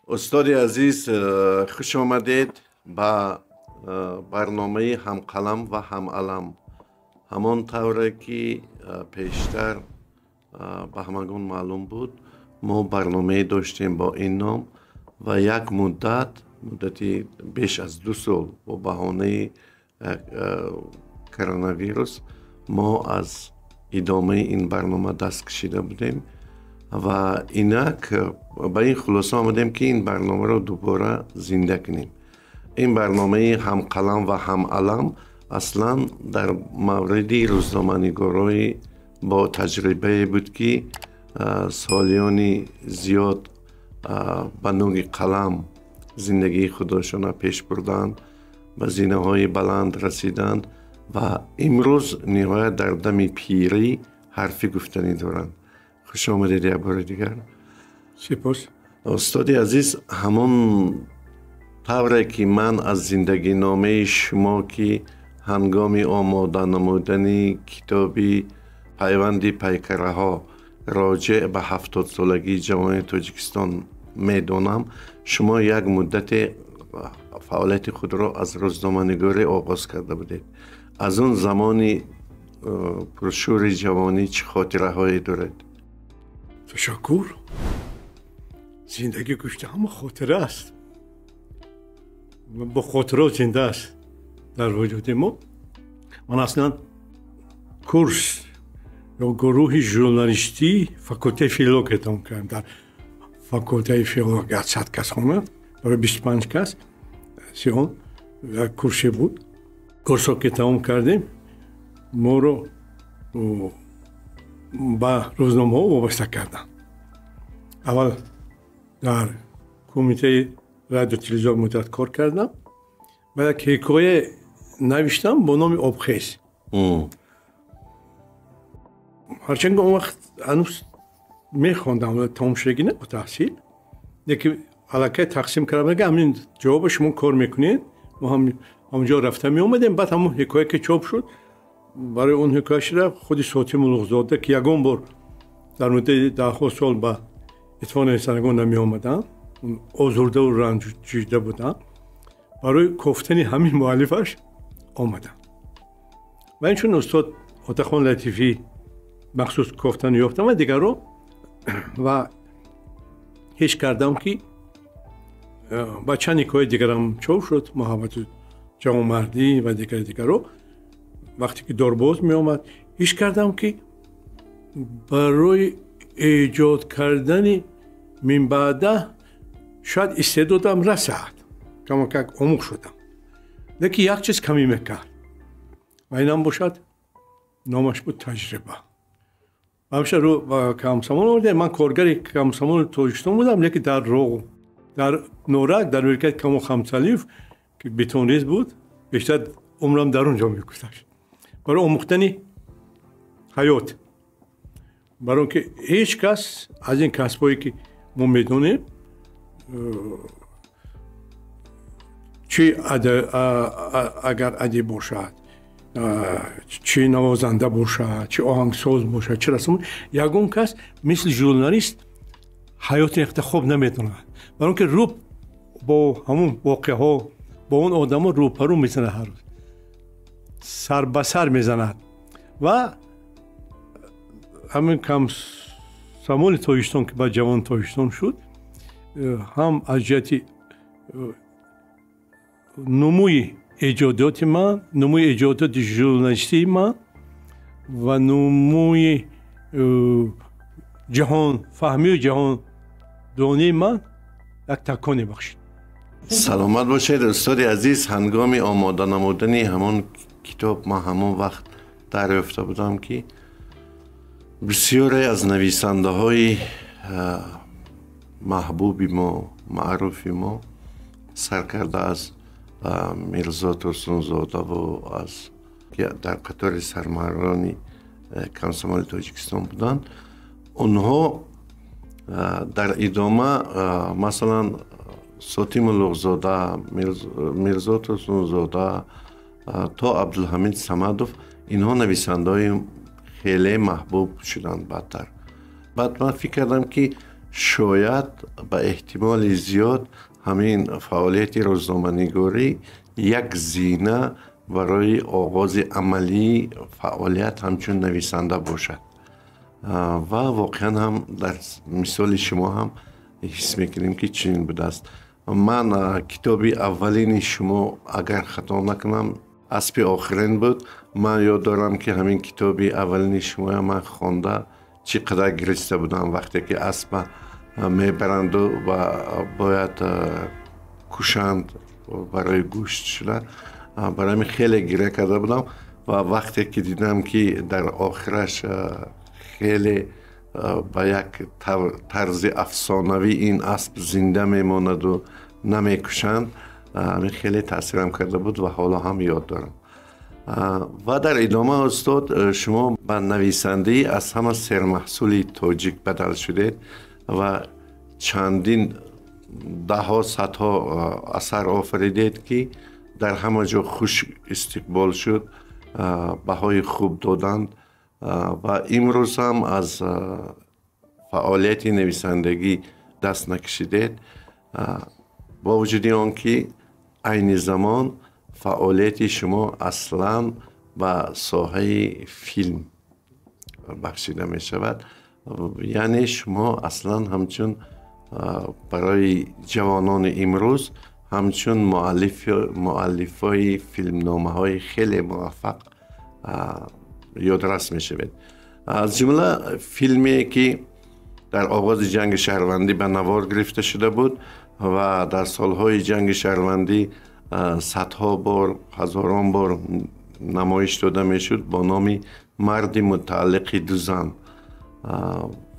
Устоди азиз, хуш омадед ба барномаи «Ҳамқалам ва ҳамалам». Ҳамон тавре ки пештар ба ҳамагон маълум буд, мо барномае доштем бо ин ном ва як муддат, муддати беш аз 2 сол, бо баҳонаи коронавирус мо аз идомаи ин барнома даст кашида будем ва инак ба ин хулоса омадем, ки ин барномаро дубора зинда кунем. Ин барномаи «Ҳамқалам ва ҳамалам» аслан дар мавриди рӯзноманигорои бо таҷрибае буд, ки солиёни зиёд ба нӯги қалам зиндагии худошона пеш бурданд, ба зинаҳои баланд расиданд ва имрӯз ниҳоят дар дами пирӣ ҳарфи гуфтанӣ доранд. Хуш омадед як бори дигар. Сипос. Устоди азиз, ҳамон тавре ки ман аз зиндагиномаи шумо, ки ҳангоми омода намудани китоби «Пайванди пайкараҳо» роҷеъ ба 70-солагии ҷавони Тоҷикистон медонам, шумо як муддате фаъолияти худро аз рӯзноманигорӣ оғоз карда будед. Аз он замони пуршӯри ҷавонӣ чӣ хотираҳое доред? Ташаккур. Зиндагӣ гӯшти ҳама хотира аст, бо хотиро зинда аст дар вуҷуди мо. Ман аслан курс ё гурӯҳи журналистӣ факултаи филология тамом кардам. Дар факултаи филология 100 кас хонад, барои 25 кас сион як курсе буд. Курсо ки тамом кардем, моро ба рӯзномаҳо вобаста карданд. Аввал дар кумитаи радио телевизион муддат кор кардам ва як ҳикоя навиштам бо номи «Обхез». Ҳарчанд он вақт ҳанӯз мехондам, тамомшудагӣ набуд таҳсил, лекин аллакай тақсим кардам, ҳамин ҷавоба шумо кор мекунед. Мо ҳамонҷо рафта меомадем. Баъд ҳамон ҳикоя ки чоп шуд, барои он ҳикоя шуда худи Сотим Улуғзода, ки ягон бор дар муддати даҳҳо сол ба Иттифоқи нависандагон намеомаданд, озурдаву ранҷида буданд, барои кофтани ҳамин муаллифаш омаданд. Ва инчунин устод Отахон Латифӣ махсус кофтан ёфтам ва дигарро. Ва ҳис кардам, ки ба чанд ҳикояи дигарам чоп шуд, «Муҳаббату ҷавонмардӣ» ва дигари дигарро. Вақте ки дорбоз меомад, ҳис кардам, ки барои эҷод кардани минбаъда шояд истеъдодам расад, камакак омӯх шудам, лекин як чиз камӣ мекард ва инам бошад номаш буд таҷриба. Ҳамеша рӯ ба Комсомол овардем. Ман коргари Комсомоли Тоҷикистон будам, лекин дар Роғ, дар Норак, дар милкияти Камол Хамсалиев, ки бетонрез буд, бештар умрам дар он ҷо мегузашт барои омӯхтани ҳаёт, барои он ки ҳеҷ кас аз ин касбҳое, ки мо медонем, чӣ агар адиб бошад, чӣ навозанда бошад, чӣ оҳангсоз бошад, чӣ расм, ягон кас мисли журналист ҳаёти яхта хуб намедонад, барои он ки рӯ бо ҳамун воқеаҳо, бо он одамо рӯпарӯ мезанад, ҳар рӯз сар ба сар мезанад. Ва ҳамин Комсомоли Тоҷикистон, ки ба ҷавон Тоҷикистон шуд, ҳам аз ҷиҳати нумӯи эҷодиёти ман, нумӯи эҷодиёти журналистии ман ва нумӯи ҷаҳонфаҳмию ҷаҳондонии ман як таконе бахшид. Саломат бошед, устоди азиз. Ҳангоми омода намудани ҳамон китоб ман ҳамон вақт дарёфта будам, ки бисёре аз нависандаҳои маҳбуби мо, маъруфи мо, сар карда аз Мирзо Турсунзодаву аз дар қатори сармарони Комсомоли Тоҷикистон буданд, онҳо дар идома, масалан, Сотим Улуғзода, Мирзо Турсунзода то Абдулҳамид Самадов, инҳо нависандаҳои хеле маҳбуб шуданд баъдтар. Баъд ман фикр кардам, ки Шояд ба эҳтимоли зиёд ҳамин фаъолияти рӯзноманигорӣ як зина барои оғози амалии фаъолият ҳамчун нависанда бошад. Ва воқеан ҳам дар мисоли шумо ҳам ҳис мекунем, ки чунин будааст. Ман китоби аввалини шумо, агар хато накунам, «Аспи охирин» буд. Ман ёд дорам, ки ҳамин китоби аввалини шумоя ман хонда, чӣ қадар гириста будам, вақте ки аспа мебаранду ва бояд кушанд барои гӯшт шуда. Барои ҳамин хеле гиря карда будам. Ва вақте ки дидам, ки дар охираш хеле ба як тарзи афсонавӣ ин асп зинда мемонаду намекушанд, ҳамин хеле таъсирам карда буд ва ҳоло ҳам ёд дорам. Ва дар идома, устод, шумо ба нависандаи аз ҳама сермаҳсули тоҷик бадал шудед ва чандин даҳҳо, садҳо асар офаридед, ки дар ҳама ҷо хуш истиқбол шуд, баҳои хуб доданд. Ва имрӯз ҳам аз фаъолияти нависандагӣ даст накашидед, бо вуҷуди он ки айни замон фаъолияти шумо аслан ба соҳаи филм бахшида мешавад. Яъне шумо аслан ҳамчун барои ҷавонони имрӯз ҳамчун муаллифои филмномаҳои хеле муваффақ ёдрас мешавед. Аз ҷумла филме, ки дар оғози ҷанги шаҳрвандӣ ба навор гирифта шуда буд ва дар солҳои ҷанги шаҳрвандӣ садҳо бор, ҳазорон бор намоиш дода мешуд, бо номи «Марди мутааллиқи ду зан».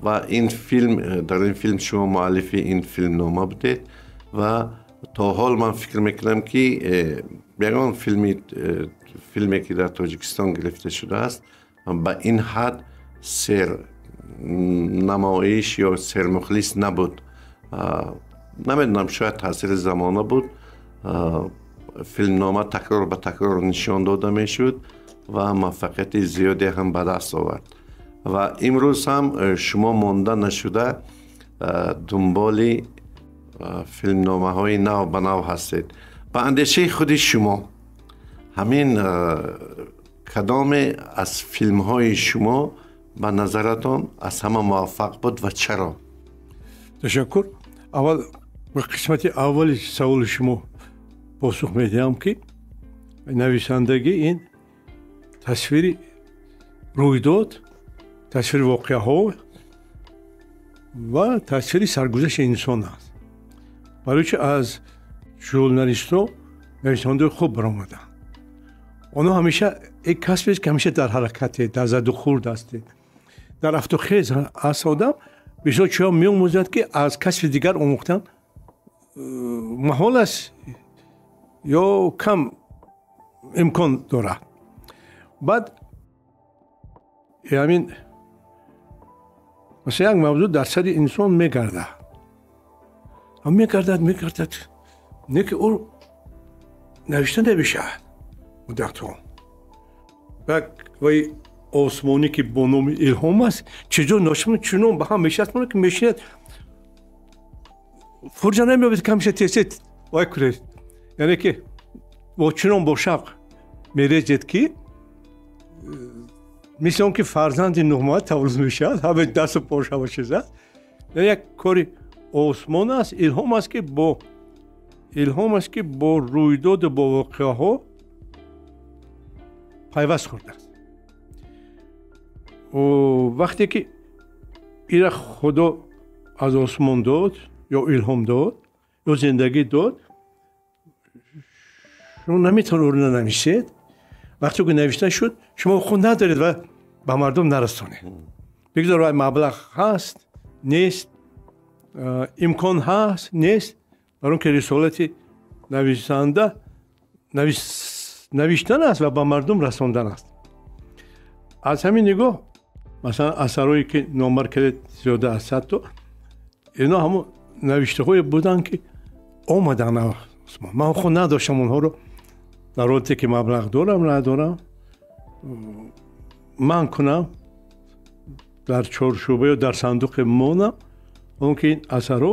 Ва ин филм, дар ин филм шумо муаллифи ин филмнома будед. Ва то ҳол ман фикр мекунам, ки ягон филме, ки дар Тоҷикистон гирифта шудааст, ба ин ҳад сер намоиш ё сермухлис набуд. Намедонам, шояд таъсири замона буд. Филмнома такрор ба такрор нишон дода мешуд ва муваффақияти зиёде ҳам ба даст овард. Ва имрӯз ҳам шумо монда нашуда дунболи филмномаҳои нав ба нав ҳастед. Ба андешаи худи шумо, ҳамин кадоме аз филмҳои шумо ба назаратон аз ҳама муваффақ буд ва чаро? Ташаккур. Аввал ба қисмати аввали саволи шумо посух медиҳам, ки нависандагӣ ин тасвири рӯйдод, тасвири воқеаҳо ва тасвири саргузашти инсон аст. Барои чи аз журналистҳо нависандаои хуб баромаданд? Онҳо ҳамеша як касбест, ки ҳамеша дар ҳаракате, дар задухӯрд ҳастед, дар афтухез аст. Одам бисёр чизҳо меомӯзад, ки аз касби дигар омӯхтан маҳол аст ё кам имкон дорад. Баъд ҳамин, масалан, як мавзӯъ дар сари инсон мегардад, мегардад, мегардад, не ки ӯ навишта намешавад муддатҳо. Як вай осмонӣ, ки бо номи илҳом аст, чиҷо ношим чунон ба ҳам мешаспонад, ки мешинад, фурҷа намеёбед, ки ҳамеша тез вай кунед. Яъне ки бо чунон бо шавқ мерезед, ки мисли он ки фарзанди нуҳмат таваллуд мешавад, ҳама дасту пошава чиз аст. Як кори осмон аст, илҳом аст, ки бо илҳом аст, ки бо рӯйдоду бо воқеаҳо пайваст хӯрдааст. Вақте ки ира Худо аз осмон дод ё илҳом дод ё зиндагӣ дод, шумо наметавонед ӯро нанависед. Вақте ки навишта шуд, шумо худ надоред ва ба мардум нарасонед. Бигзор вай маблағ ҳаст, нест, имкон ҳаст, нест, бар он ки рисолати нависанда навиштан аст ва ба мардум расондан аст. Аз ҳамин нигоҳ, масалан, асарҳое, ки номбар кардед, зиёда аз 100 то, ино ҳамон навиштаҳое буданд, ки омаданд. Ман худ надоштам онҳоро. Дар ҳолате ки маблағ дорам, надорам, ман кунам, дар чоршӯба ё дар сандуқе монам, Он ки ин асарҳо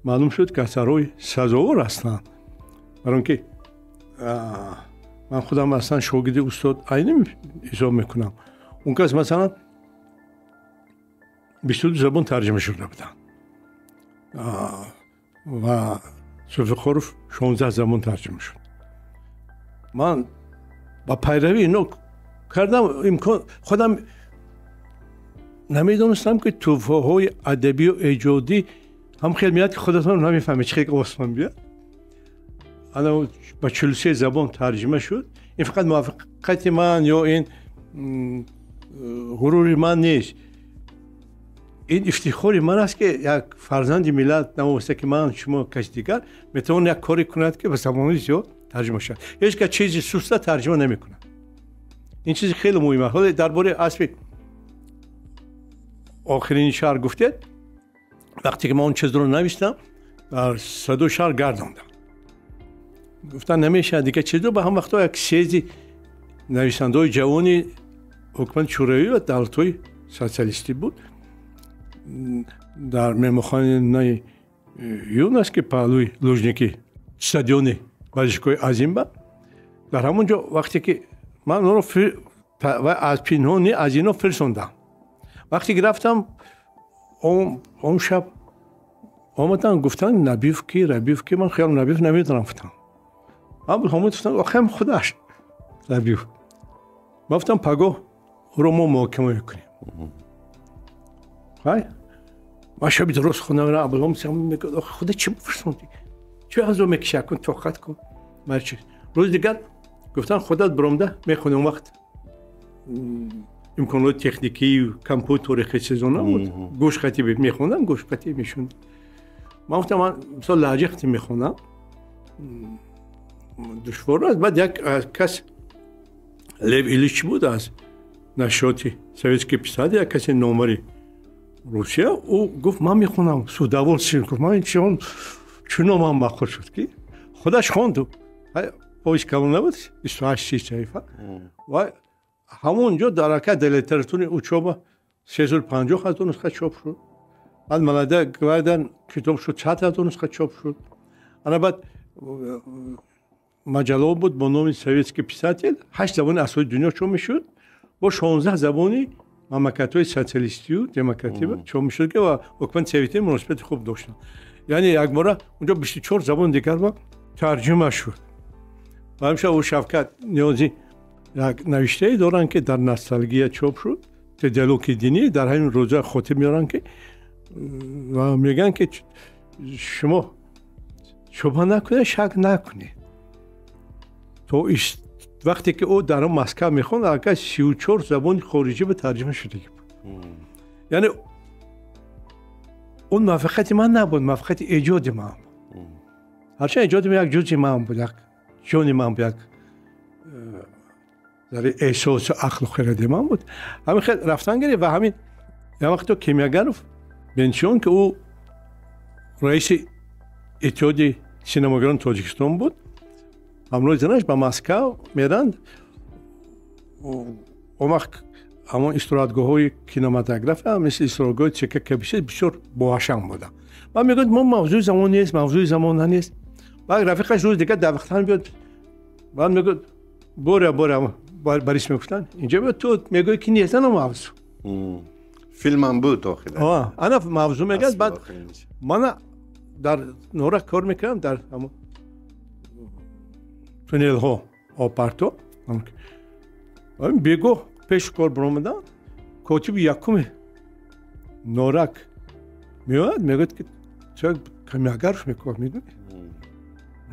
маълум шуд ки асарҳои сазовор ҳастанд. Барои он ки ман худам аслан шогирди устод Айнӣ ҳисоб мекунам. Он кас масалан 22 забон тарҷима шуда буданд ва Зулфиқоров 16 забон тарҷима шуд. Ман ба пайравӣ ино кардам, имкон худам намедонистам ки тӯҳфаҳои адабию эҷодӣ ҳам хел меяд ки худатон намефаҳмед чӣ хел осмон биёд. Ана ба 43 забон тарҷима шуд. Ин фақат муваффақияти ман ё ин ғурури ман нест, ин ифтихори ман аст ки як фарзанди миллат, навоста ки ман, шумо, каси дигар метавон як коре кунад ки ба забони зиёд тарҷима шавад. Ҳеҷ кас чизи суста тарҷима намекунад. Ин чизи хеле муҳим аст. Ҳоло дар бораи аспи охирини шаҳр гуфтед, вақте ки ман он чизро навиштам, дар садои шаҳр гардондам. Гуфтан намешавад дигар чизро. Ба ҳам вақтҳо як съезди нависандаҳои ҷавони ҳукумати шӯравӣ ва давлатҳои социалистӣ буд дар меҳмонхонаи Юнас, ки паҳлӯи Лужники стадиони варзишгоҳи Азимба. Дар ҳамон ҷо вақте ки ман онро аз пинҳонӣ аз ино фирсондам, вақте ки рафтам он шаб омаданд, гуфтанд Набиев ки, Рабиев ки. Ман хаёлам Набиев намедонам, гуфтам. Абдулҳомид гуфтанд охирам худаш Рабиев. Ман гуфтам пагоҳ ӯро мо муҳокима мекунем. Хай ман шаби дуруст хона мерам, Абдулҳомид мегӯяд охи худа чӣ бифирсондӣ, чӣ азоб мекашӣ, акун тоқат кун. Чӣ рӯзи дигар гуфтанд худат биромда мехонӣ. Он вақт имконоти техникию компютери хеле чизо набуд, гӯшхатӣ мехондам, гӯшхатӣ мешундам. Ман гуфтам ман мисол лаҳҷа хатӣ мехонам, душвор аст. Баъд як кас Лев Ильич буд аз нашриёти Советский писатель, як каси номари Русия, ӯ гуфт ман мехонам с удовольствием. Гуфт ман чунон ман махур шуд ки худаш хонд. Повесть калон набуд, 28-30 саҳифа. Ва ҳамон ҷо дар ҳаракат дар литератураи учёба 350 ҳазор нусха чоп шуд. Баъд Молодая гвардия китоб шуд, 100 ҳазор нусха чоп шуд. Ана баъд маҷаллаҳо буд бо номи Советский писатель, 8 забони асосии дунё чоп мешуд, бо 16 забони мамлакатҳои социалистию демократӣ чоп мешуд, ки ва ҳукумати советӣ муносибати хуб доштанд. Яъне якбора унҷо 24 забони дигар тарҷима шуд. Ва ҳамеша ӯ Шавкат Ниёзӣ як навиштае доранд ки дар Ностальгия чоп шуд, диалоги динӣ, дар ҳамин рӯза хотир меоранд ки ва мегӯянд ки шумо шубҳа накунед, шак накунед. То вақте ки ӯ дар Москва мехонд, аллакай 34 забони хориҷӣ ба тарҷима шудагӣ буд. Яъне он муваффақияти ман набуд, муваффақияти эҷоди ман буд. Ҳарчанд эҷоди ман як ҷузъи ман буд, як ҷони ман буд, як дар эҳсосу ақлу хиради ман буд. Ҳамин хел рафтан гирифт. Ва ҳамин як вақто Кимёгаров Бенчион, ки ӯ раиси иттиҳоди синамогарони Тоҷикистон буд, ҳамроҳи занаш ба Москав меранд. Он вақт ҳамон истироҳатгоҳҳои кинематография мисли истироҳатгоҳи ЦК КПСС бисёр боҳашам буданд. Баъд мегӯяд мо мавзӯи замон нест, мавзӯи замона нест. Баъд рафиқаш рӯзи дигар дар вақтан биёд, баъд мегӯяд боря, боря, Борис мегуфтанд, инҷо биёд, ту мегӯӣ ки нест ана мавзӯ. Филмам буд охир. Ана мавзӯ мегӯяд. Баъд мана дар Норак кор мекардам, дар ҳамон туннелҳо, обпарто. Бегоҳ пеши кор баромадам, котиби якуми Норак меояд, мегӯяд ки ту Кимёгаров мекор медонӣ?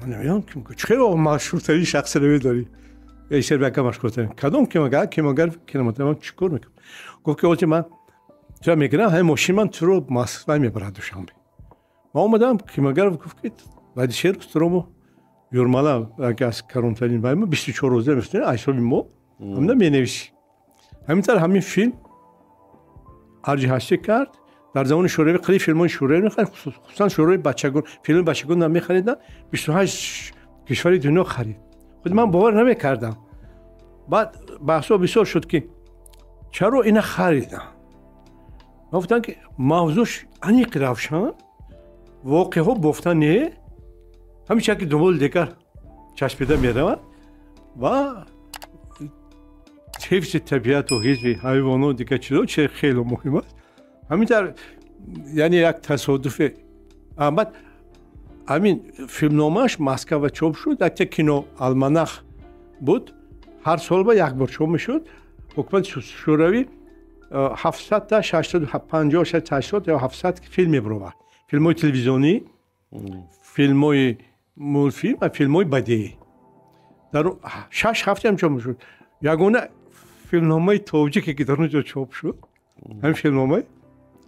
Ман намедонам ки чӣ хеле машҳуртарин шахсро медорӣ. Ишер машҳуртарин. Кадом Кимёгар? Кимёгар кинематограф чӣ кор мекунад? Гуфт ки оти ман тура мегирам, ҳамин мошини ман туро Москва мебарад Душанбе. Ман омадам, Кимёгаров гуфт ки баъди се рӯз туро мо Юрмала, яке аз калонтарин вай мо, 24 рӯза мефтем, ҳисоби мо ҳамина менависӣ. Ҳамин тавр ҳамин филм арҷи ҳастӣ кард. Дар замони шӯравӣ қариб филмҳои шӯравӣ мехарид, хусусан шӯравии бачагон, филми бачагон намехариданд, 28 кишвари дунё харид. Худ ман бовар намекардам. Баъд баҳсҳо бисёр шуд ки чаро ина хариданд. Ман гуфтам ки мавзӯш аниқ равшан, воқеаҳо бофта не, ҳамеша ки дунболи дигар чашпида меравад ва ҳифзи табиату ҳифзи ҳайвонот дигар чизо че хеле муҳим аст. Ҳамин тавр, яъне як тасодуфе. Баъд ҳамин филмномааш Москва чоп шуд, якта кино алманах буд, ҳар сол ба як бор чоп мешуд. Ҳукумати Шӯравӣ 700 та 650, 800 ё 700 филм мебаровард. Филмҳои телевизионӣ, филмҳои мултфилм ва филмҳои бадеӣ. Дар 6 ҳафта ҳам чоп мешуд. Ягона филмномаи тоҷике ки дар он ҷо чоп шуд, ҳамин филмномаи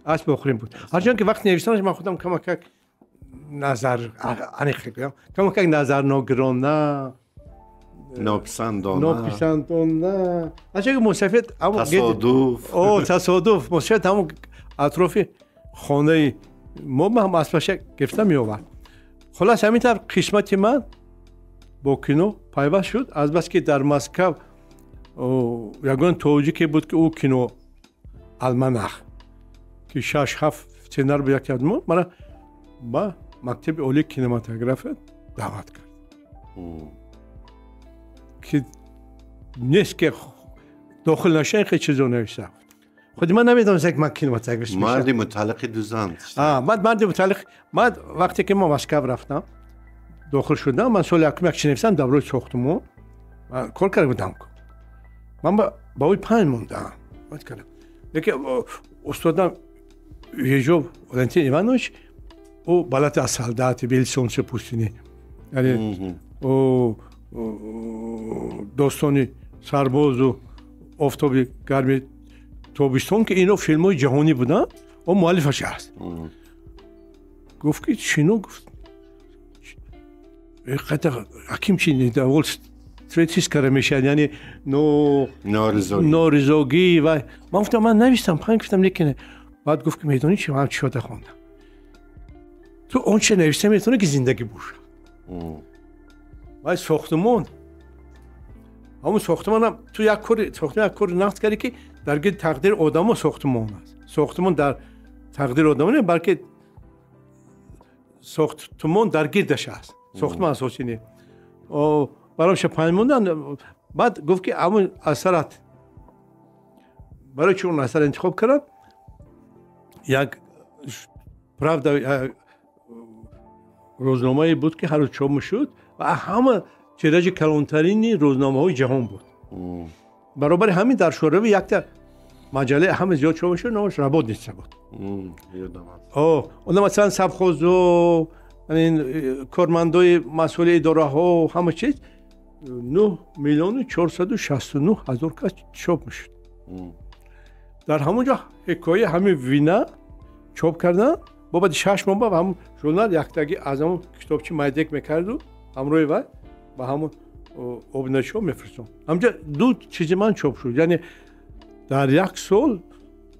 асби охирин буд. Ҳарчанд ки вақти навиштанаш ман худам камакак назар аниқ гӯям, камакак назарногирона, нописандона, ҳарчанд ки мусафед тасодуф, тасодуф, мусафед ҳамон атрофи хонаи мо ҳам аспаша гирифта меовард. Хулас ҳамин тавр қисмати ман бо кино пайваст шуд. Азбаски дар Москав ягон тоҷике буд ки ӯ кино алманах ки 6-7 сценар буд, яке аз мо мана ба мактаби олии кинематография даъват кард, ки нест ки дохил нашавем, хеле чизо нависта. Худи ман намедонистам ки ман кинематографист мешавам. Марди мутааллиқи ду зан. Баъд марди мутааллиқ. Баъд вақте ки ман Москав рафтам, дохил шудам, ман соли якум як чи нависам дар бораи сохтумон ман кор карда будам. Ман ба ӯй 5 мондам. Лекин устодам Ежов Валентин Иванович, ӯ балад аз солдати бели солнце пустыни, яъне ӯ достони сарбозу офтоби гарми тобистон, ки ино филмҳои ҷаҳонӣ буданд, ӯ муаллифаш аст. Гуфт ки чино, гуфт аким чи недовольство мешавад, яъне норизогӣ. Ва ман гуфтам ман навистам, 5 гуфтам, лекин баъд гуфт ки медонӣ чи, ман чиёта хондам, ту он че нависта метавонӣ ки зиндагӣ бошад. Вай сохтумон, ҳамон сохтумонам ту як кори сохтумон, як кори нақд кардӣ ки дар гирди тақдири одамо сохтумон аст. Сохтумон дар тақдири одамо не, балки сохтумон дар гирдаш аст. Сохтумон асосӣ не. Барои 5 мондан. Баъд гуфт ки ҳамон асарат барои чи он асар интихоб кардам, як правда рӯзномае буд ки ҳар рӯз чоп мешуд ва ҳама тиражи калонтарини рӯзномаҳои ҷаҳон буд. Баробари ҳамин дар Шӯравӣ якта маҷаллаи ҳама зиёд чоп мешуд, номаш Работница буд. Онда масалан совхозо, кормандои масъули идораҳо, ҳама чиз 9 469 000 кас чоп мешуд. Дар ҳамон ҷо ҳикояи ҳамин вина чоп карданд. Бо баъди 6 моҳ ба ҳамон журнал яктаги аз ҳамон китобчи майдек мекарду ҳамроҳи вай ба ҳамон обуначиҳо мефиристод. Ҳамҷа 2 чизи ман чоп шуд, яъне дар як сол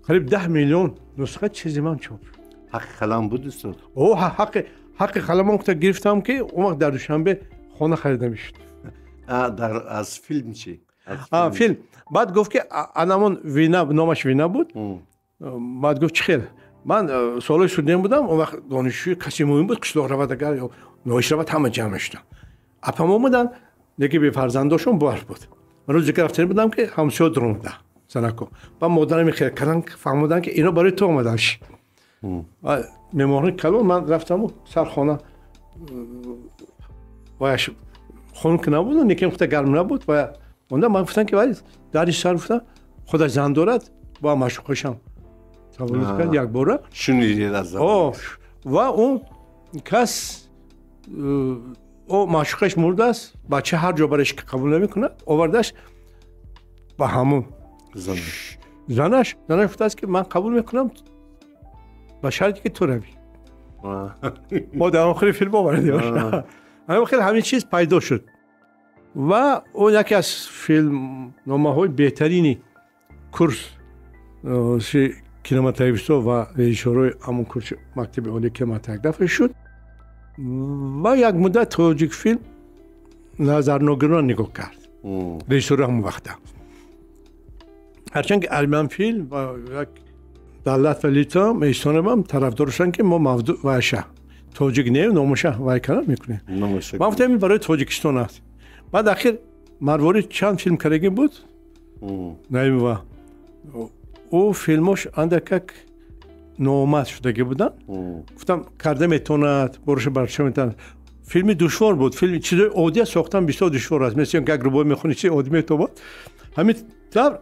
қариб 10 миллион нусха чизи ман чоп шуд. Ҳаққи қалам буд устод? Ҳаққи қалам он вақта гирифтам ки он вақт дар Душанбе хона харида мешуд. Аз филм чи? Филм. Баъд гуфт ки анамон вина, номаш вина буд. Баъд гуфт чӣ хел? Ман солҳои студент будам, он вақт донишҷӯи каси муҳим буд, қишлоқ равад агар ё ноиш равад ҳама ҷамъ мешуданд. Апам омаданд, лекин бефарзандошон барф буд. Ман рӯзи дигар рафтани будам ки ҳамсоя дуромада занако. Баъд модарам хел карданд, фаҳмуданд ки ино барои ту омаданд. Меҳмонхонаи калон ман рафтаму сар хона ваяш хунук набуд, лекин хута гарм набуд. Ва онда ман гуфтам ки вай дари сар гуфтам худаш зан дорад, бо машуқашам таваллуд кард якбора. Шунидед аз забон? Ва он кас ӯ маъшуқаш мурдааст, бача ҳар ҷо бараш қабул намекунад, овардаш ба ҳамон занаш. Занаш гуфтааст ки ман қабул мекунам ба шарте ки ту равӣ. Мо дар охири филм овардем. Ҳамин хел ҳамин чиз пайдо шуд ва он яке аз филмномаҳои беҳтарини курс кинематографистҳо ва режиссёрҳои ҳамон курси мактаби олии кинематография шуд. Ва як муддат Тоҷикфилм назарногирона нигоҳ кард режиссёри ҳамон вақта. Ҳарчанд ки Армянфилм ва як Дар Латва, Литва, Эстония ҳам тарафдор шуданд, ки мо мавзӯъ вайша тоҷик не, номаша вай кара мекунем. Ман гуфтам, ин барои Тоҷикистон аст. Баъд ахир Марворид чанд филм кардагӣ буд, Наимова, ӯ филмош андакак ноомад шудагӣ буданд. Гуфтам, карда метавонад, бораша барча метавонад. Филми душвор буд. Филми чизои оддия сохтан бисёр душвор аст. Мисли як рубоӣ мехонӣ, чизи оддӣ метобад. Ҳамин тавр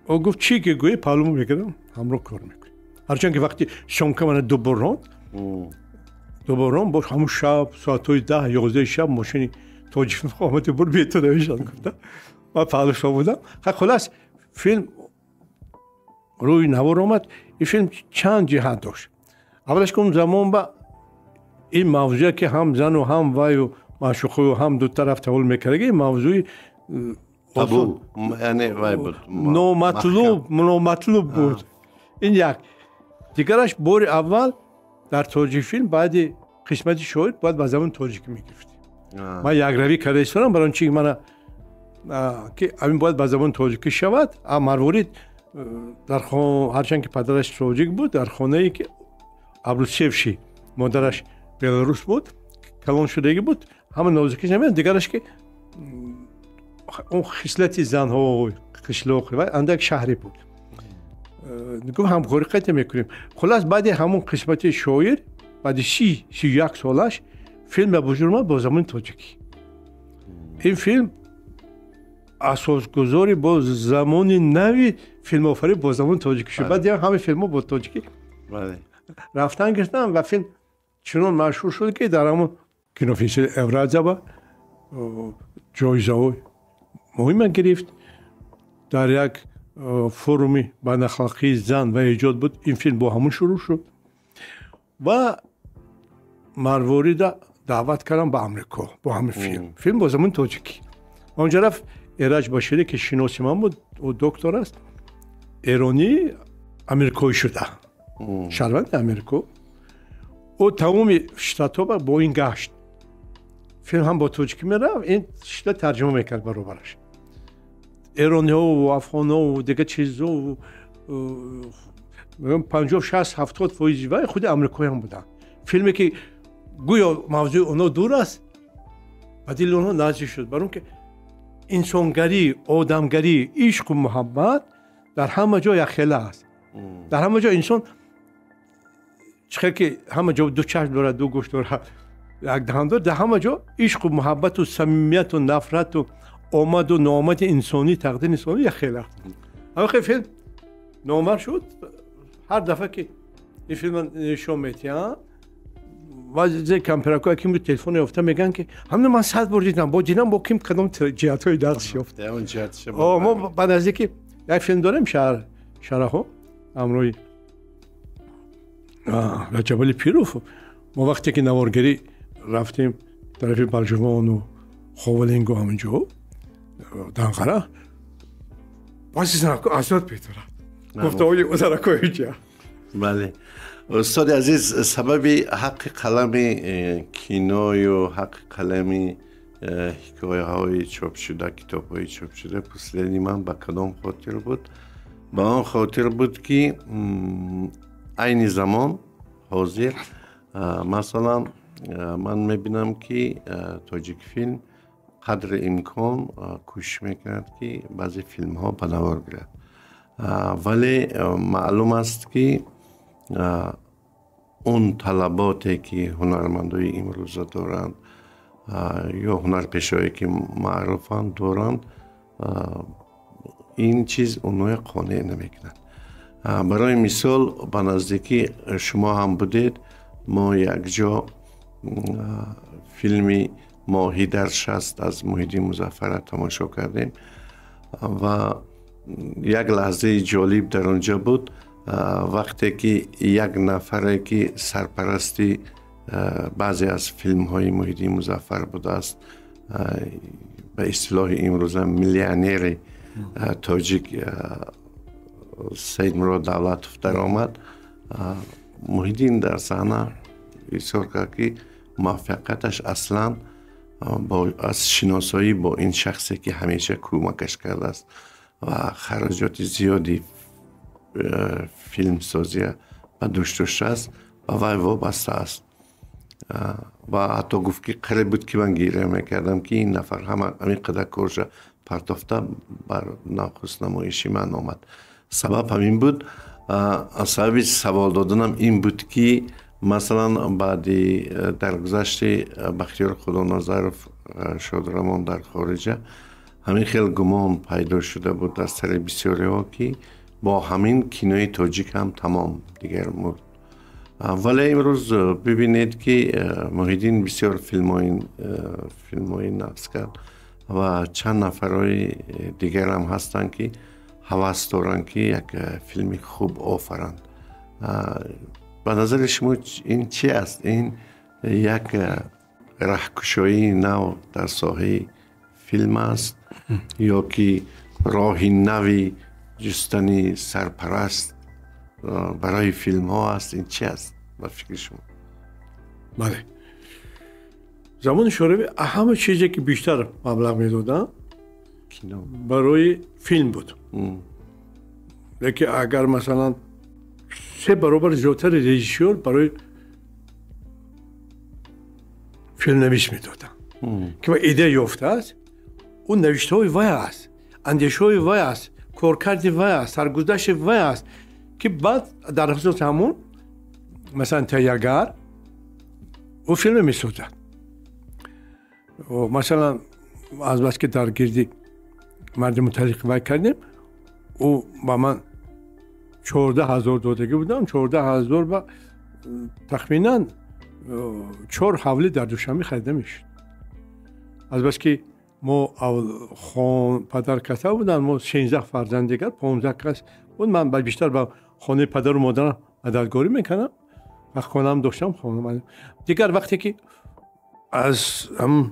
ӯ гуфт, чӣ ки гӯӣ, паҳлӯ мекардам, ҳамроҳ кор мекунем. Ҳарчанд ки вақти съёмка мана дубор ронд, дубор ронд, бош ҳамун шаб соатҳои 10-11 шаб мошини тоҷик омади бур, бету навишанд, гуфта, ман паҳлӯшо будам. Хулас, филм рӯи навор омад. Ин филм чанд ҷиҳат дошт. Аввалаш ки он замон ба ин мавзӯе ки ҳам зану ҳам ваю маъшуқую ҳам ду тараф тавол мекардаги, мавзӯи табу, яъне вай буд, номатлуб буд. Ин як. Дигараш, бори аввал дар Тоҷикфилм баъди қисмати шоир бояд ба забони тоҷикӣ мегирифтем. Ман якравӣ карда истодам, барои чи мана ки ҳамин бояд ба забони тоҷикӣ шавад. А Марворид дар ҳарчанд ки падараш тоҷик буд, дар хонае ки Абрусевши модараш беларус буд, калон шудагӣ буд, ҳама нозукиш намедон. Дигараш ки он хислати занҳо, қишлоқ ва андак шаҳрӣ буд. Гуфт, ҳамкорӣ қайта мекунем. Хулас, баъди ҳамон қисмати шоир, баъди 31 солаш филм ба вуҷуд омад бо забони тоҷикӣ. Ин филм асосгузори бо замони нави филмофарӣ бо забони тоҷикӣ шуд. Баъд ҳама филмҳо бо тоҷикӣ рафтан гирифтан ва филм чунон машҳур шуд, ки дар ҳамон кинофестивали Евразия ба ҷоизаҳои муҳима гирифт. Дар як форуми байналхалқии зан ва эҷод буд, ин филм бо ҳамон шурӯъ шуд ва Марворида даъват кардам ба Амрико бо ҳамин филм. Филм бо забони тоҷикӣ. Онҷа рафт, Эраҷ Баширӣ, ки шиноси ман буд, ӯ доктор аст, эронӣ амрикоӣ шуда, шаҳрванди Амрико, ӯ тамоми штатҳо бо ин гашт. Филм ҳам бо тоҷикӣ мерафт, ин шида тарҷума мекард баробараш. Эрониҳову афғонҳову дигар чизо, 50, 60, 70% вай худи амрикоиам буданд. Филме ки гӯё мавзӯи онҳо дур аст, ба дили онҳо наздик шуд, барон ки инсонгарӣ, одамгарӣ, ишқу муҳаббат дар ҳама ҷо якхела аст. Дар ҳама ҷо инсон чӣ хел ки ҳама ҷо ду чашм дорад, ду гӯш дорад, як даҳан дорад, дар ҳама ҷо ишқу муҳаббату самимияту нафрату омаду ноомади инсонӣ, тақдири инсонӣ якхела аст. Ҳамин филм номвар шуд. Ҳар дафъа ки ин филм нишон метиҳанд, баъзе кампирако ким телефон ёфта мегӯянд, ки ҳамина ман 100 бор дидам, бо дидам, бо ким кадом ҷиҳатҳои дарс ёфт. Мо ба наздики як филм дорем, шаҳр шараҳо, ҳамроҳи Раҷабали Пиров. Мо вақте ки наворгирӣ рафтем тарафи Балҷувону Ховалингу, ҳаминҷо Данғара, баъзе занако азод медорад гуфтаҳои занако инҷа. Бале, устоди азиз, сабаби ҳаққи қалами киною ҳаққи қалами ҳикояҳои чопшуда, китобҳои чопшуда пурсидани ман ба кадом хотир буд? Ба он хотир буд, ки айни замон ҳозир, масалан, ман мебинам, ки Тоҷикфилм қадри имкон кӯшиш мекунад, ки баъзе филмҳо ба навор гирад, вале маълум аст, ки он талаботе ки ҳунармандои имрӯза доранд ё ҳунарпешаое ки маъруфанд доранд, ин чиз онҳоя қонеъ намекунад. Барои мисол, ба наздикӣ шумо ҳам будед, мо якҷо филми «Моҳӣ дар шаст» аз Муҳиддин Музаффара тамошо кардем ва як лаҳзаи ҷолиб дар он ҷо буд, вақте ки як нафаре ки сарпарасти баъзе аз филмҳои Муҳиддин Музаффар будааст, ба истилоҳи имрӯза миллионери тоҷик, Саидмурод Давлатов даромад. Муҳиддин дар саҳна изҳор кард, ки муваффақияташ аслан аз шиносоӣ бо ин шахсе, ки ҳамеша кӯмакаш кардааст ва хароҷоти зиёди филмсозӣ ба дӯш доштааст, ба вай вобаста аст. Ва ҳатто гуфт, ки қариб буд, ки ман гиря мекардам, ки ин нафар ҳама ҳамин қадар корша партофта бар нахуст намоиши ман омад. Сабаб ҳамин буд. Сабаби савол доданам ин буд, ки масалан баъди даргузашти Бахтиёр Худоназаров шодравон дар хориҷа ҳамин хел гумон пайдо шуда буд аз сари бисёриҳо, ки бо ҳамин кинои тоҷик ҳам тамом, дигар мурд. Вале имрӯз бибинед, ки Муҳиддин бисёр филмҳои нақс кард ва чанд нафарҳои дигарам ҳастанд, ки ҳавас доранд, ки як филми хуб офаранд. Ба назари шумо ин чи аст? Ин як раҳкушоии нав дар соҳаи филм аст ё ки роҳи нави ҷустани сарпараст барои филмҳо аст? Ин чи аст ба фикри шумо? Бале, замони Шӯравӣ ҳама чизе, ки бештар маблағ медоданд, барои филм буд. Лекин агар масалан 3 баробар зиёдтари режиссёр барои филмнавис медоданд, ки идея ёфтааст, ӯ навиштаҳои вай аст, андешаҳои вай аст, коркарди вай аст, саргузашти вай аст, ки баъд дар асоси ҳамон масалан таҳиягар ӯ филме месозад. Масалан, азбаски дар гирди марди муталиқ вай кардем, ӯ ба ман 14 000 додагӣ будам. 14 000 ба тахминан чор ҳавлӣ дар Душанбе харида мешуд. Азбаски мо падар каса буданд, мо 13 фарзанд, дигар 15 кас буд. Ман бештар ба хонаи падару модарам мададгорӣ мекардам ва хонаам доштам. Дигар вақте ки аз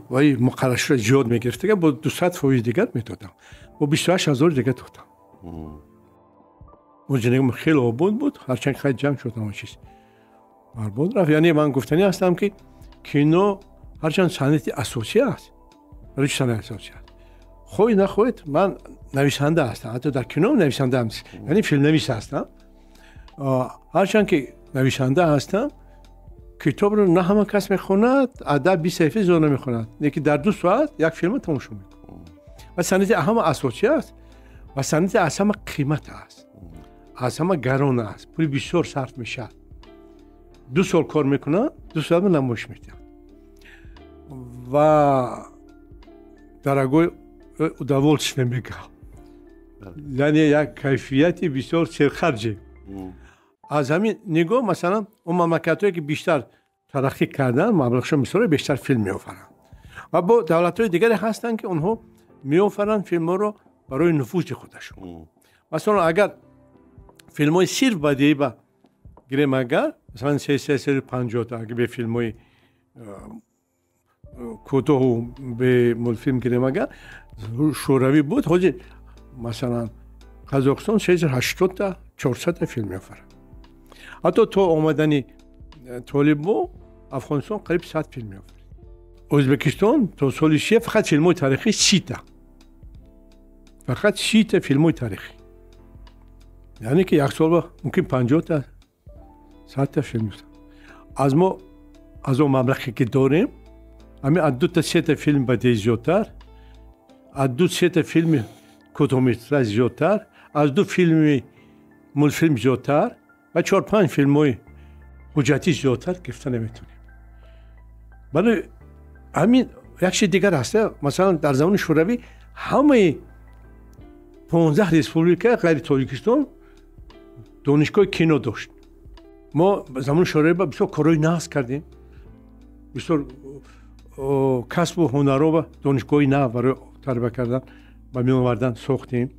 вай муқарраршуда зиёд мегирифт, бо 200% дигар медодам, бо 28 000 дигар додам. Мо зиндагим хеле обод буд, ҳарчанд хеле ҷамъ шуд, ҳама чиз барбод рафт. Яъне ман гуфтанӣ ҳастам, ки кино ҳарчанд санъати асосӣ аст. Барои чӣ санъати асосӣ аст? Хоҳед нахоҳед, ман нависанда ҳастам, ҳатто дар кино нависандаам, яъне филмнавис ҳастам. Ҳарчанд ки нависанда ҳастам, китобро на ҳама кас мехонад, аз 10-20 саҳифа зиёд намехонад, лекин дар 2 соат як филмро тамошо мекунад. Ва санъати ҳама асосӣ аст ва санъати аз ҳама қимат аст, аз ҳама гарон аст, пули бисёр сарф мешавад. 2 сол кор мекунад, 2 соат намоиш медиҳад ва дорогое удовольствие мегӯям, яъне як кайфияти бисёр серхарҷе. Аз ҳамин нигоҳ, масалан, он мамлакатҳое, ки бештар тараққӣ карданд, маблағшон бисёр, бештар филм меофаранд. Ва бо давлатҳои дигаре ҳастанд, ки онҳо меофаранд филмҳоро барои нуфузи худашон. Масалан, агар филмҳои сирф бадеӣ ба гирем, агар масалан 350 агар бе филмҳои кӯтоҳу бе мультфилм гирем, агар Шӯравӣ буд, ҳозир масалан Қазоқистон 380-та, 400-та филм меофарад. Ҳатто то омадани толибо Афғонистон қариб 100 филм меофарид. Ӯзбекистон то соли 6 фақат филмҳои таърихӣ 30-та, фақат 30-та филмҳои таърихӣ, яъне ки як сол мумкин 50-та, 100-та филм. Аз мо, аз он маблағе, ки дорем, ҳамин аз дута сета филм бадеӣ зиёдтар, аз ду сета филми кӯтоҳметраж зиёдтар, аз ду филми мультфилм зиёдтар ва чор панҷ филмҳои ҳуҷҷатӣ зиёдтар гирифта наметавонем. Барои ҳамин як чиз дигар ҳаст. Масалан, дар замони Шӯравӣ ҳамаи 15 республика ғайри Тоҷикистон донишгоҳи кино дошт. Мо замони Шӯравӣ бисёр корҳои нағз кардем, бисёр касбу ҳунарҳо ва донишгоҳи нав барои тарбия кардан ба миён овардан сохтем.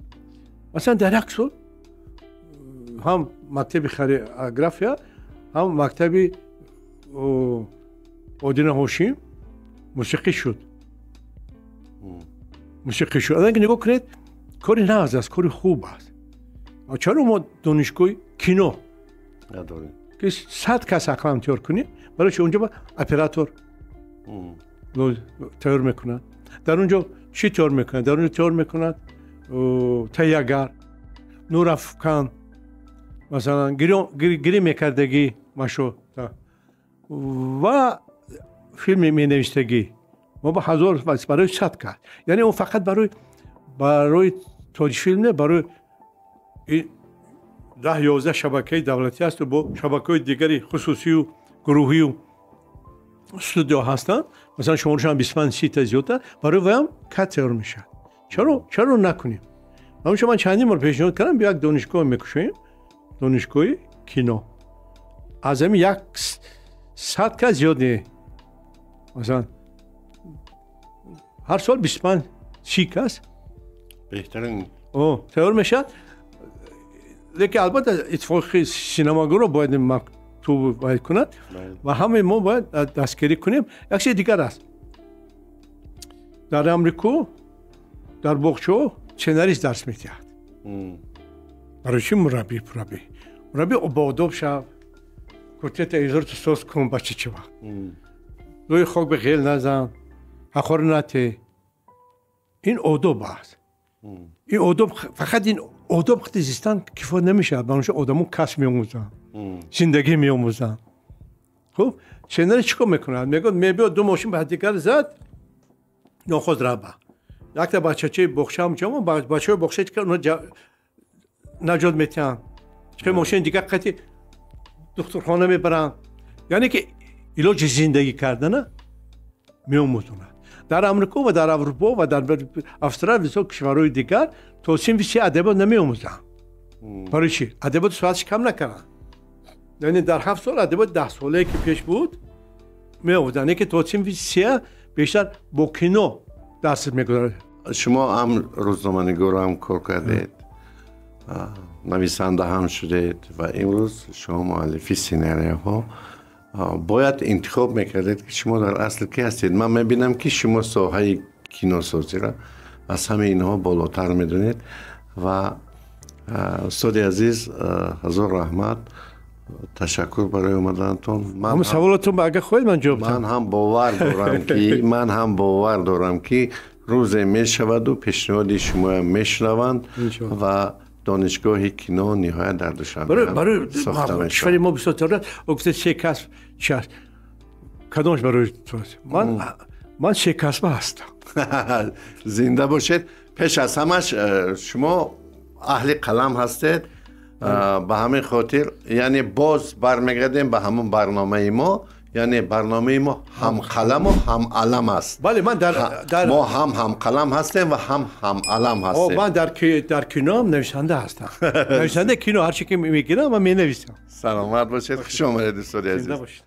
Масалан, дар як сол ҳам мактаби хореография, ҳам мактаби Одина Ҳошим мусиқӣ шуд, мусиқӣ шуд. Агар нигоҳ кунед, кори нағз аст, кори хуб аст. Чаро мо донишгоҳи кино надорем, ки 100 кас ақлам тайёр кунем? Барои чи унҷо оператор тайёр мекунад, дар он ҷо чӣ тайёр мекунад, дар он ҷо тайёр мекунад таҳиягар, нурафкан. масалан гирӣ мекардагӣ машо ва филми менавиштагӣ мо ба ҳазор барои 100 кас. Яъне он фақат барои Тоҷикфилм не, барои 10-11 шабакаи давлатӣ ҳасту бо шабакаҳои дигари хусусию гурӯҳию студио ҳастанд. Масалан шуморашон 25-30 та зиёдтар, барои ваям кад тайёр мешавад. Чаро накунем? Ҳамончо ман чандин бор пешниҳод кардам, як донишгоҳ мекушоем, донишгоҳи кино. Аз ҳамин 100 кас зиёд не, масалан ҳар сол 25-30 кас беҳтарин тайёр мешавад. Лекин албатта иттифоқи синамагаро бояд мактуб бояд кунад ва ҳамаи мо бояд дастгирӣ кунем. Як чизи дигар аст, дар Амрико дар боғчаҳо сценарист дарс медиҳад. Барои чӣ мураббӣ? Мураббӣ бо одоб шав, куртета изорто соз кун, бача чӣ вақт рӯи хок ба ғел назан, ҳақор нате. Ин одоб аст. Ин одоб, фақат ин одоб хати зистан кифоя намешавад. Барои одамо касб меомӯзанд, зиндагӣ меомӯзанд. Хуб, сценарист чӣ кор мекунад? Мегӯяд мебиёд ду мошин ба ҳаддигар зад, нохост раба. Якта бачачаи боғча ҳамҷамо, бачаҳои боғча чӣ кар наҷот метиҳанд, чӣ мошини дигар қати духтурхона мебаранд. Яъне ки илоҷи зиндагӣ кардана меомӯзонад. Дар Амрико ва дар Аврупо ва дар Австралия бисёр кишварҳои дигар то синфи се адабиёт намеомӯзанд. Барои чӣ? Адабиёт соаташ кам накарданд. Яъне дар 7 сол адабиёт 10 солае ки пеш буд меомӯзанд, лекин то синфи се бештар бо кино дарс мегузарад. Шумо ҳам рӯзноманигор ҳам кор кардед, нависанда ҳам шудед ва имрӯз шумо муаллифи сценарияҳо. Бояд интихоб мекардед ки шумо дар асл ки ҳастед. Ман мебинам ки шумо соҳаи киносозиро аз ҳамаи инҳо болотар медонед ва устоди азиз, ҳазор раҳмат, ташаккур барои омаданатон. Саволотон агар хоҳед ман ҷавоб ман ҳам бовар дорам ки рӯзе мешаваду пешниҳоди шумоям мешунаванд ва донишгоҳи кино ниҳоят дар Душанбе сохта мешавад. Кишвари мо бисёр тар аст. Гуфта се касб чи аст? Кадомаш барои ту аст? Ман се касба ҳастам. Зинда бошед. Пеш аз ҳамаш шумо аҳли қалам ҳастед, ба ҳамин хотир яъне боз бармегардем ба ҳамон барномаи мо. Яъне барномаи мо ҳам қаламу ҳам алам аст. Бале, ман мо ҳам ҳамқалам ҳастем ва ҳам ҳамалам ҳастем. Ман дар киноам нависанда ҳастам. Нависандаи кино, ҳар чи ки мегирам ман менависам. Саломат бошед, хуш омадед устоди азиз. Зинда бошед.